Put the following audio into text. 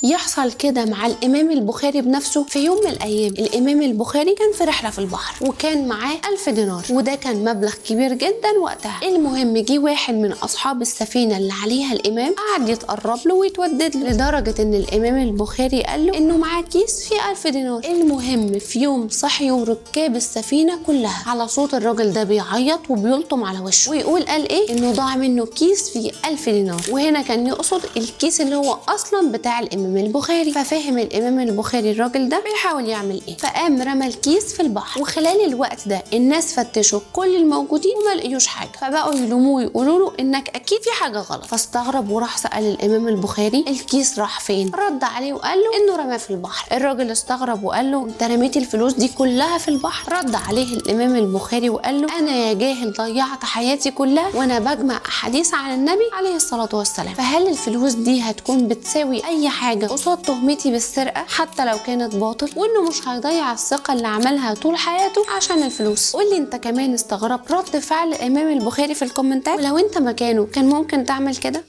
يحصل كده مع الامام البخاري بنفسه؟ في يوم من الايام الامام البخاري كان في رحله في البحر، وكان معاه 1000 دينار، وده كان مبلغ كبير جدا وقتها. المهم جه واحد من اصحاب السفينة اللي عليها الامام، قعد يتقرب له ويتودد له، لدرجة ان الامام البخاري قال له انه معاه كيس فيه 1000 دينار. المهم في يوم صحيوا ركاب السفينة كلها على صوت الراجل ده بيعيط وبيلطم على وشه ويقول قال ايه؟ انه ضاع منه كيس فيه 1000 دينار، وهنا كان يقصد الكيس اللي هو اصلا بتاع الامام البخاري. ففهم الامام البخاري الراجل ده بيحاول يعمل ايه، فقام رمى الكيس في البحر. وخلال الوقت ده الناس فتشوا كل الموجودين وما لقيوش حاجة، فبقوا يلوموه ويقولوا له انك اكيد في حاجة غلط. فاستغرب وراح سأل الامام البخاري الكيس راح فين؟ رد عليه وقال له انه رماه في البحر. الراجل استغرب وقال له انت رميت الفلوس دي كلها في البحر؟ رد عليه الامام البخاري وقال له انا يا جاهل ضيعت حياتي كلها وانا بجمع احاديث عن النبي عليه الصلاة والسلام، فهل الفلوس دي هتكون بتساوي اي حاجة قصاد تهمتي بالسرقة حتى لو كانت باطل؟ وانه مش هيضيع الثقة اللي عملها طول حياته عشان الفلوس. قول لي انت كمان استغربت رد فعل الامام البخاري في الكومنتات، ولو انت مكانه كان ممكن تعمل كده؟